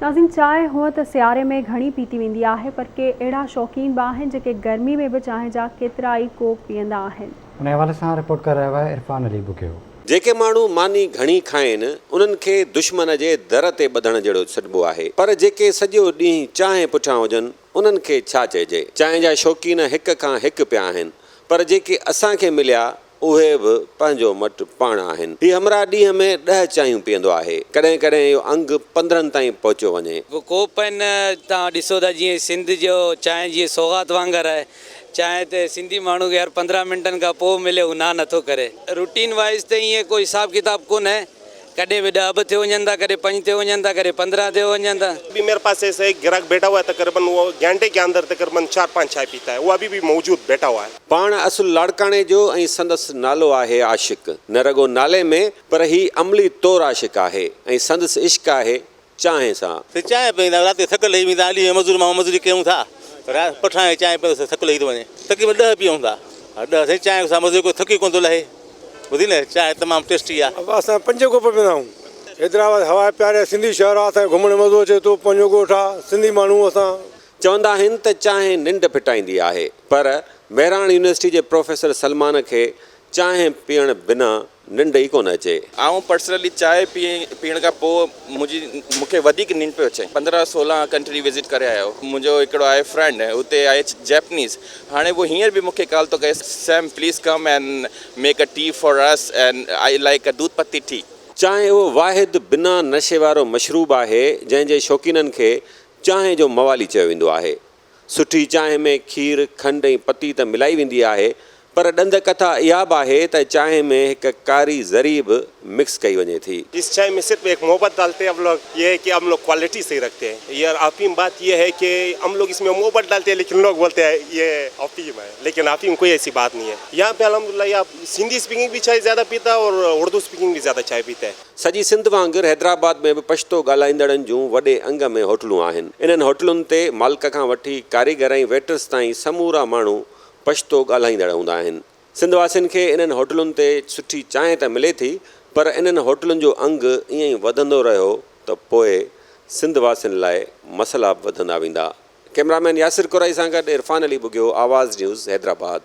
ناظرين چانهه هونء ته سياري ۾ گهڻي پيتي ويندي آهي پر ڪي اهڙا شوقين به آهن جيڪي گرمي ۾ به چانهه جا ڪيترا ئي ڪوپ پيئندا آهن. ان حوالي سان رپورٽ ڪري رهيو آهي عرفان علي ٻگهيو. جيڪي ماڻهو ماني گهڻي کائين انهن کي دشمن جي در تي ٻڌڻ جهڙو سڏبو آهي پر جيڪي سڄو ڏينهن چانهه پٺيان هجن انهن کي ڇا چئجي. چانهه جا شوقين هڪ کان هڪ پيا آهن پر جيڪي اسان کي مليا اهي به پنهنجو مٽ پاڻ آهن. هي همراهه ڏينهن ۾ ڏهه چانهيون پيئندو آهي. ڪڏهن ڪڏهن اهو انگ 15 تائين پهچيو وڃي. ڪوپ آهن توهان ڏسو ٿا جيئن سنڌ جو چانهه جيئن سوغات وانگر آهي چانهه ته سنڌي ماڻهو کي هر 15 منٽن کان پوء ملي هو نا نٿو ڪري. روٽين وائيز ته ائين ڪو حساب ڪتاب ڪونهي ڪڏهن به ڏهه به ٿيو وڃن ٿا ڪڏهن پنج ٿيو وڃن ٿا ڪڏهن 15 ٿيو وڃن ٿا. ابي ميري پاس ايسا ايڪ گراهڪ بيٺا هوا هي تقريبن وو گهنٽي ڪي اندر تقريبن چار پانچ چائي پيتا هي وو ابي بي موجود بيٺا هوا هي. پاڻ اصل لاڙڪاڻي جو ۽ سندس نالو آهي عاشق. نه رڳو نالي ۾ پر هي عملي طور عاشق آهي ۽ سندس عشق آهي چانهه سان. سي چانهه پيئندا رات جو ٿڪ لهي ويندا ڏينهن مزور ماڻهو مزوري ڪيون ٿا رات پٺاڻ چانهه پيئندو ٿڪ لهي ٿو وڃي تقريبن ڏهه پيئون ٿا ڏهه سائين چانهه سان مزو ڪو ٿڪ ئي ڪونه ٿو لهي. ٻڌي نه چانهه تمام ٽيسٽي آ. ابا اسان پنج ڪوپ پيئندا آهيون. حيدرآباد هوا پياري سنڌي شهر آ اسان کي گهمڻ ۾ مزو اچي ٿو پنهنجو ڳوٺ آ سنڌي ماڻهو اسان. چوندا آهن ته چانهه ننڊ ڦٽائيندي آهي پر مهراڻ يونيورسٽي جي پروفيسر سلمان کي چانهه پيئڻ بنا ننڊ ئي ڪونه اچي. آئون پرسنلي چانهه پيئڻ کان پوء منهنجي مون کي وڌيڪ ننڊ پيو اچي. 15 16 ڪنٽري وزٽ ڪري آيو. منهنجو هڪڙو آهي فرينڊ اتي آهي جيپنيز هاڻي هو هينئر به مون کي ڪال ٿو ڪري Sam please come and make a tea for us and I like a doodh patti tea. چانهه اهو واحد بنا نشي وارو مشروب آهي جنهن جي شوقينن کي چانهه جو موالي چيو ويندو آهي. سٺي چانهه ۾ کير، کنڊ ۽ پتي ته ملائي ويندي آهي پر ڏند ڪٿا اها به آهي ته چانهه ۾ هڪ ڪاري ذري به مڪس ڪئي وڃي ٿي. اس چائي ۾ صرف ايڪ محبت ڊالتي هين هم لوگ يه هي ڪي هم لوگ ڪوالٽي صحيح رکتي هين يار افيم بات يه هي ڪي هم لوگ اس ۾ محبت ڊالتي هين ليڪن لوگ بولتي هين يه افيم هي ليڪن افيم ڪوئي ايسي بات نهي هي يهان پي الحمدلله يهان سنڌي اسپيڪنگ بي چائي زياده پيتا هي اور اردو اسپيڪنگ بي زياده چائي پيتا هي. سڄي سنڌ وانگر حيدرآباد ۾ به پشتو ڳالهائيندڙن جون وڏي انگ ۾ هوٽلون آهن. انهن هوٽلن تي مالڪ کان وٺي ڪاريگر ۽ ويٽرس تائين سمورا ماڻهو پشتو ڳالهائيندڙ هوندا آهن. سنڌ واسين کي انهن هوٽلن تي سٺي چانهه ته ملي ٿي پر انهن هوٽلن جو انگ ائين ئي وڌندو رهيو ته پوء سنڌ واسين لاء مسئلا به وڌندا ويندا. ڪئميرا مين ياسر ڪورائي سان گڏ عرفان علي ٻگهيو، آواز نيوز، حيدرآباد.